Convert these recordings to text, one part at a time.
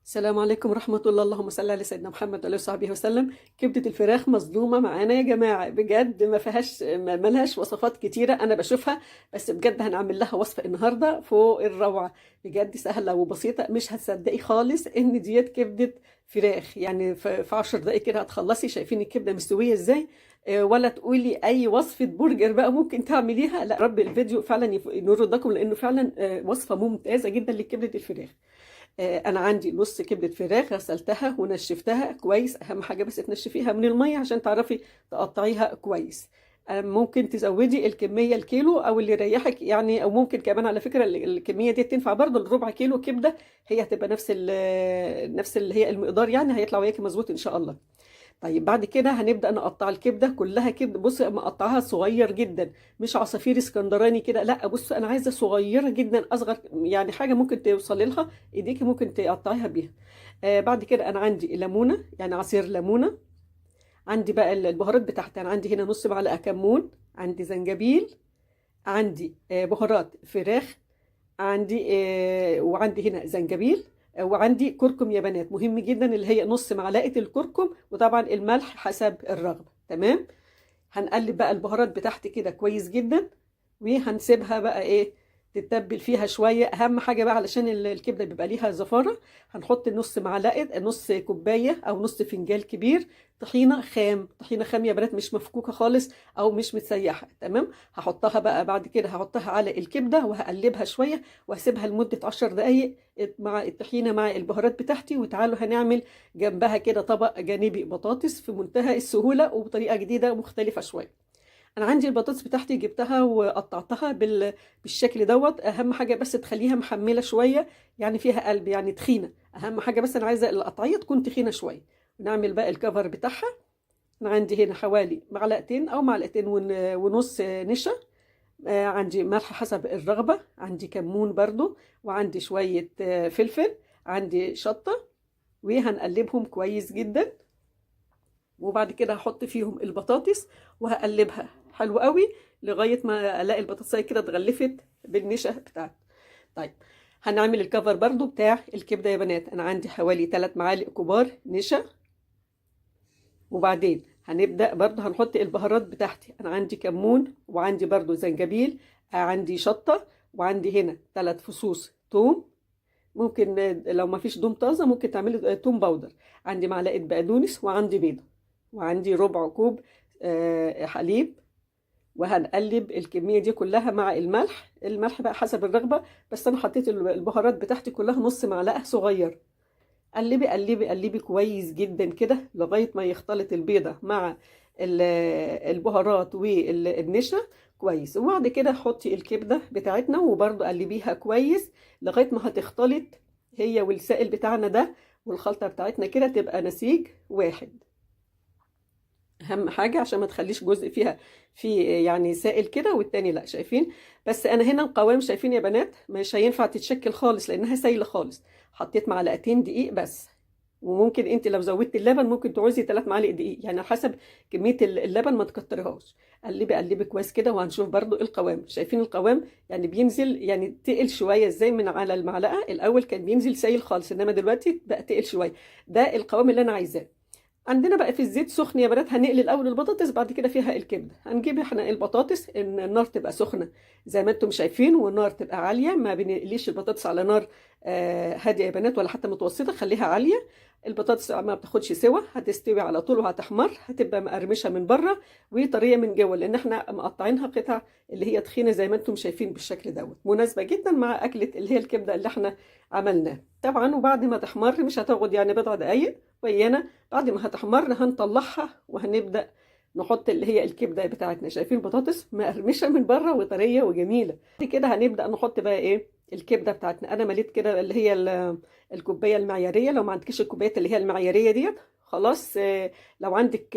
السلام عليكم ورحمة الله، اللهم صل على سيدنا محمد وعلى وصحبه وسلم. كبدة الفراخ مظلومة معانا يا جماعة، بجد ما فيهاش ملهاش وصفات كتيرة أنا بشوفها، بس بجد هنعمل لها وصفة النهاردة فوق الروعة. بجد سهلة وبسيطة، مش هتصدقي خالص إن ديت كبدة فراخ. يعني في 10 دقايق كده هتخلصي. شايفين الكبدة مستوية إزاي؟ ولا تقولي أي وصفة برجر بقى ممكن تعمليها. لا رب الفيديو فعلا ينور رضاكم، لأنه فعلا وصفة ممتازة جدا لكبدة الفراخ. انا عندي نص كبده فراخ غسلتها ونشفتها كويس. اهم حاجة بس تنشفيها من المية عشان تعرفي تقطعيها كويس. ممكن تزودي الكمية الكيلو او اللي يريحك يعني، او ممكن كمان على فكرة الكمية دي تنفع برضو لربع كيلو كبده، هي هتبقى نفس اللي هي المقدار، يعني هيطلع وياكي مظبوط ان شاء الله. طيب بعد كده هنبدأ نقطع الكبدة كلها. كبدة بص مقطعها صغير جدا، مش عصافير اسكندراني كده، لا بص انا عايزة صغيرة جدا، اصغر يعني حاجة ممكن توصلي لها ايديكي ممكن تقطعيها بيها. بعد كده انا عندي ليمونة، يعني عصير ليمونة. عندي بقى البهارات بتاعتي، انا عندي هنا نص معلقة كمون، عندي زنجبيل، عندي بهارات فراخ، عندي وعندي هنا زنجبيل، وعندي كركم يا بنات، مهم جدا اللي هي نص معلقة الكركم، وطبعا الملح حسب الرغبة. تمام، هنقلب بقى البهارات بتاعتي كده كويس جدا، وهنسيبها بقى ايه تتبل فيها شوية. اهم حاجة بقى علشان الكبدة بيبقى ليها زفارة، هنحط نص معلقة، نص كوباية او نص فنجان كبير طحينة خام، طحينة خام يا بنات، مش مفكوكة خالص او مش متسيحة. تمام، هحطها بقى بعد كده، هحطها على الكبدة وهقلبها شوية وهسيبها لمدة 10 دقايق مع الطحينة مع البهارات بتاعتي. وتعالوا هنعمل جنبها كده طبق جانبي بطاطس في منتهى السهولة وبطريقة جديدة ومختلفة شوية. انا عندي البطاطس بتاعتي جبتها وقطعتها بالشكل دوت. اهم حاجة بس تخليها محمله شوية، يعني فيها قلب، يعني تخينة. اهم حاجة بس انا عايزه القطعية تكون تخينة شوية. نعمل بقى الكفر بتاعها. انا عندي هنا حوالي معلقتين او معلقتين ونص نشا، عندي ملح حسب الرغبة، عندي كمون برضو، وعندي شوية فلفل، عندي شطه، وهنقلبهم كويس جدا. وبعد كده هحط فيهم البطاطس وهقلبها حلو قوي لغاية ما الاقي البطاطسايه كده اتغلفت بالنشا بتاعتي. طيب هنعمل الكفر برضو بتاع الكبده يا بنات. انا عندي حوالي 3 معالق كبار نشا، وبعدين هنبدا برضو هنحط البهارات بتاعتي. انا عندي كمون، وعندي برضو زنجبيل، عندي شطه، وعندي هنا 3 فصوص توم. ممكن لو ما فيش توم طازة ممكن تعملي توم powder. عندي معلقه بقدونس، وعندي بيضة، وعندي ربع كوب حليب. وهنقلب الكمية دي كلها مع الملح. الملح بقى حسب الرغبة، بس انا حطيت البهارات بتاعتي كلها نص معلقه صغير. قلبي قلبي قلبي كويس جدا كده لغاية ما يختلط البيضة مع البهارات والنشا كويس. وبعد كده حطي الكبده بتاعتنا وبرده قلبيها كويس لغاية ما هتختلط هي والسائل بتاعنا ده والخلطه بتاعتنا كده، تبقى نسيج واحد. اهم حاجة عشان ما تخليش جزء فيها في يعني سائل كده والتاني لا. شايفين؟ بس انا هنا القوام شايفين يا بنات مش هينفع تتشكل خالص لانها سايله خالص. حطيت معلقتين دقيق بس، وممكن انت لو زودتي اللبن ممكن تعوزي 3 معالق دقيق، يعني حسب كمية اللبن ما تكتريهاش. قلبي قلبي كويس كده وهنشوف برضو القوام. شايفين القوام يعني بينزل، يعني تقل شوية ازاي من على المعلقة. الاول كان بينزل سايل خالص، انما دلوقتي بقى تقل شوية. ده القوام اللي انا عايزاه. عندنا بقى في الزيت سخن يا بنات، هنقلي الاول البطاطس بعد كده فيها الكبده. هنجيب احنا البطاطس ان النار تبقى سخنة زي ما انتم شايفين، والنار تبقى عالية، ما بنقليش البطاطس على نار هادية يا بنات ولا حتى متوسطه، خليها عالية. البطاطس ما بتاخدش سوا، هتستوي على طول وهتحمر، هتبقى مقرمشه من بره وطريه من جوه، لان احنا مقطعينها قطع اللي هي تخينة زي ما انتم شايفين بالشكل دوت. مناسبة جدا مع اكله اللي هي الكبده اللي احنا عملناها طبعا. وبعد ما تحمر مش هتاخد يعني بضع دقايق ويانا، بعد ما هتحمر هنطلعها وهنبدأ نحط اللي هي الكبدة بتاعتنا. شايفين البطاطس مقرمشة من بره وطرية وجميلة. بعد كده هنبدأ نحط بقى ايه الكبدة بتاعتنا. انا مليت كده اللي هي الكوباية المعيارية. لو ما عندكيش الكوبايات اللي هي المعيارية ديت خلاص، لو عندك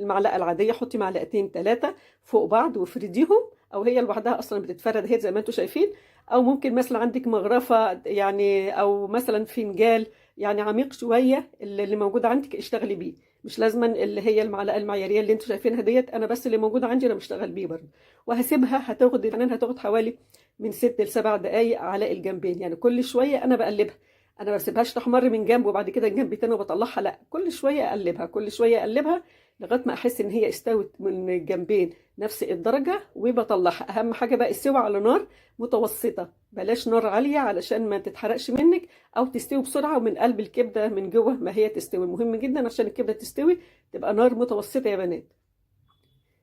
المعلقة العادية حطي معلقتين 3 فوق بعض وافرديهم، او هي لوحدها اصلا بتتفرد اهي زي ما انتم شايفين. او ممكن مثلا عندك مغرفة يعني، او مثلا فنجان يعني عميق شوية اللي موجود عندك اشتغلي بيه، مش لازما اللي هي المعلقة المعياريه اللي انتوا شايفينها ديت. انا بس اللي موجود عندي انا بشتغل بيه برضه. وهسيبها هتاخد يعني هتاخد حوالي من 6 ل 7 دقائق على الجنبين، يعني كل شوية انا بقلبها. انا ما بسيبهاش تحمر من جنب وبعد كده جنب تاني وبطلعها، لا، كل شوية اقلبها، كل شوية اقلبها لغاية ما احس ان هي استوت من الجنبين نفس الدرجة وبطلعها. اهم حاجة بقى السوى على نار متوسطه، بلاش نار عالية علشان ما تتحرقش منك او تستوي بسرعة ومن قلب الكبده من جوه ما هي تستوي. مهم جدا عشان الكبده تستوي تبقى نار متوسطه يا بنات.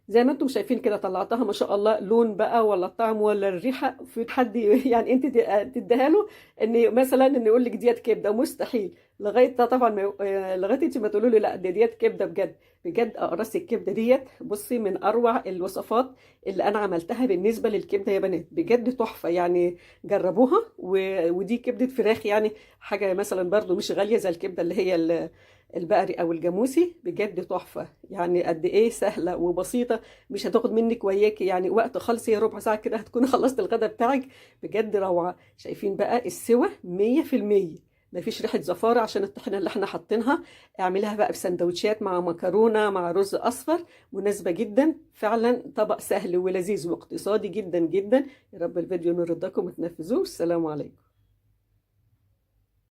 زي ما انتم شايفين كده طلعتها ما شاء الله، لون بقى ولا الطعم ولا الريحة في حد يعني انت تديها له ان مثلا ان يقول لك ديت كبده، مستحيل. لغاية طبعا ما لغاية انت ما تقولوا لي لا دي ديت كبده بجد. بجد اقراص الكبده ديت بصي من اروع الوصفات اللي انا عملتها بالنسبة للكبده يا بنات، بجد تحفة يعني، جربوها. ودي كبده فراخ يعني، حاجة مثلا برضو مش غالية زي الكبده اللي هي البقري او الجاموسي، بجد تحفة يعني. قد ايه سهلة وبسيطة، مش هتاخد منك وياكي يعني وقت خالص، هي ربع ساعة كده هتكوني خلصت الغدا بتاعك، بجد روعه. شايفين بقى السوى 100%، مفيش ريحه زفاره عشان الطحينه اللي احنا حاطينها. اعملها بقى بسندوتشات مع مكرونه مع رز اصفر، مناسبة جدا فعلا، طبق سهل ولذيذ واقتصادي جدا جدا. يا رب الفيديو نرضاكم وتنفذوه. السلام عليكم.